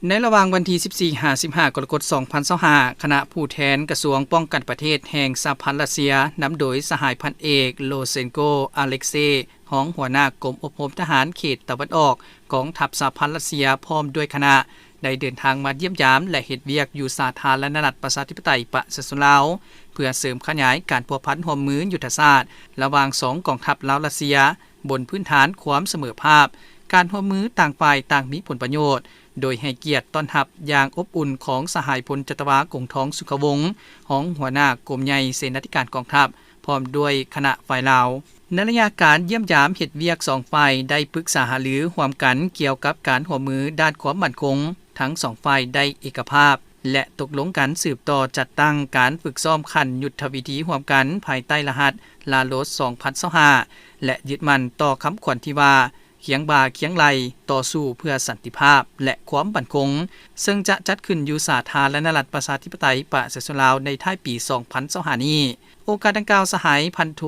ໃນລະຫວ່າງວັນທີສິບສີ່ຫາສິບຫ້າ ກໍລະກົດ ສອງພັນຊາວຫ້າ ຄະນະຜູ້ແທນກະຊວງປ້ອງກັນປະເທດແຫ່ງສະຫະພັນຣັດເຊຍ ນຳໂດຍສະຫາຍພັນເອກ ໂລເຊັນໂກ ອາເລັກເຊ ຮອງຫົວໜ້າກົມອົບຮົມທະຫານເຂດຕາເວັນອອກ ກອງທັບສະຫະພັນຣັດເຊຍ ພ້ອມດ້ວຍຄະນະ ໄດ້ເດີນທາງມາຢ້ຽມຢາມ ແລະ ເຮັດວຽກຢູ່ສາທາລະນະລັດ ປະຊາທິປະໄຕ ປະຊາຊົນລາວ ເພື່ອເສີມຂະຫຍາຍການພົວພັນຮ່ວມມືຍຸດທະສາດ ລະຫວ່າງສອງກອງທັບລາວ-ຣັດເຊຍ ບົນພື້ນຖານຄວາມສະເໝີພາບ, ການຮ່ວມມືຕ່າງຝ່າຍຕ່າງມີຜົນປະໂຫຍດ, ໂດຍໃຫ້ກຽດຕ້ອນຮັບຢ່າງອົບອຸ່ນຂອງສະຫາຍພົນຈັດຕະວາ ກົງທອງ ສຸຂະວົງ ຮອງຫົວໜ້າກົມໃຫຍ່ເສນາທິການກອງທັບ ພ້ອມດ້ວຍຄະນະຝ່າຍລາວ. ໃນໄລຍະການຢ້ຽມຢາມເຮັດວຽກ ສອງຝ່າຍໄດ້ປຶກສາຫາລືຮ່ວມກັນກ່ຽວກັບການຮ່ວມມືດ້ານຄວາມໝັ້ນຄົງ, ທັງສອງຝ່າຍໄດ້ເອກະພາບ ແລະ ຕົກລົງກັນສືບຕໍ່ຈັດຕັ້ງການຝຶກຊ້ອມຂັ້ນຍຸດທະວິທີຮ່ວມກັນ ພາຍໃຕ້ລະຫັດ ລາໂຣສ ສອງພັນຊາວຫ້າ ແລະ ຍຶດໝັ້ນຕໍ່ຄຳຂວັນທີ່ວ່າ ຄຽງບ່າຄຽງໄຫຼ່ຕໍ່ສູ້ເພື່ອສັນຕິພາບ ແລະ ຄວາມໝັ້ນຄົງ, ເຊິ່ງຈະຈັດຂຶ້ນຢູ່ສາທາລະນະລັດ ປະຊາທິປະໄຕ ປະຊາຊົນລາວ ໃນທ້າຍປີ ສອງພັນຊາວຫ້ານີ້. ໂອກາດດັ່ງກ່າວ, ສະຫາຍພັນໂທ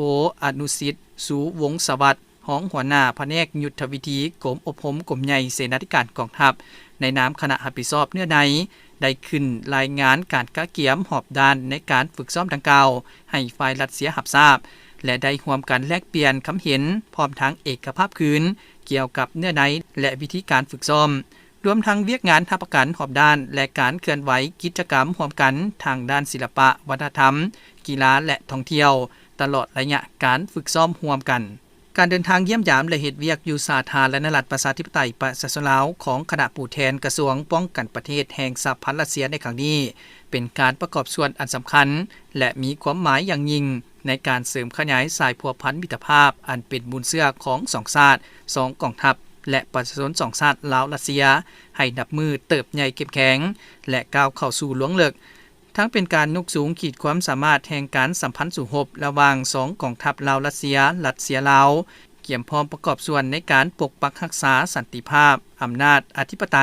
ອະນຸສິດ ຊູວົງສະຫວັດ ຮອງຫົວໜ້າພະແນກຍຸດທະວິທີ ກົມອົບຮົມກົມໃຫຍ່ເສນາທິການກອງທັບ ໃນນາມຄະນະຮັບຜິດຊອບເນື້ອໃນ ໄດ້ຂຶ້ນລາຍງານການກະກຽມຮອບດ້ານໃນການຝຶກຊ້ອມດັ່ງກ່າວ ໃຫ້ຝ່າຍຣັດເຊຍຮັບຊາບ ແລະ ໄດ້ຮ່ວມກັນແລກປ່ຽນຄຳເຫັນ ພ້ອມທັງເອກະພາບຄືນ ກ່ຽວກັບເນື້ອໃນ ແລະ ວິທີການຝຶກຊ້ອມ, ລວມທັງວຽກງານຮັບປະກັນຮອບດ້ານ ແລະ ການເຄື່ອນໄຫວກິດຈະກຳຮ່ວມກັນທາງດ້ານສິລະປະ, ວັດທະນະທຳ, ກິລາ ແລະ ທ່ອງທ່ຽວ ຕະຫຼອດໄລຍະການຝຶກຊ້ອມຮ່ວມກັນ. ການເດີນທາງຢ້ຽມຢາມ ແລະ ເຮັດວຽກຢູ່ສາທາລະນະລັດ ປະຊາທິປະໄຕ ປະຊາຊົນລາວ ຂອງຄະນະຜູ້ແທນກະຊວງປ້ອງກັນປະເທດແຫ່ງສະຫະພັນຣັດເຊຍໃນຄັ້ງນີ້ ເປັນການປະກອບສ່ວນອັນສຳຄັນ ແລະ ມີຄວາມໝາຍຢ່າງຍິ່ງ ໃນການເສີມຂະຫຍາຍສາຍພົວພັນມິດຕະພາບ ອັນເປັນມູນເຊື້ອຂອງສອງຊາດ, ສອງກອງທັບ ແລະ ປະຊາຊົນສອງຊາດລາວ-ຣັດເຊຍ ໃຫ້ນັບມື້ເຕີບໃຫຍ່ເຂັ້ມແຂງ ແລະ ກ້າວເຂົ້າສູ່ລວງເລິກ, ທັງເປັນການຍົກສູງຂີດຄວາມສາມາດແຫ່ງການສຳພັນສູ້ຮົບລະຫວ່າງສອງກອງທັບລາວ-ຣັດເຊຍ, ຣັດເຊຍ-ລາວ, ກຽມພ້ອມປະກອບສ່ວນໃນການປົກປັກຮັກສາສັນຕິພາບ, ອຳນາດອະທິປະໄຕ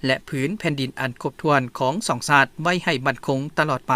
ແລະ ຜືນແຜ່ນດິນອັນຄົບຖ້ວນຂອງສອງຊາດໄວ້ໃຫ້ໝັ້ນຄົງຕະຫຼອດໄປ.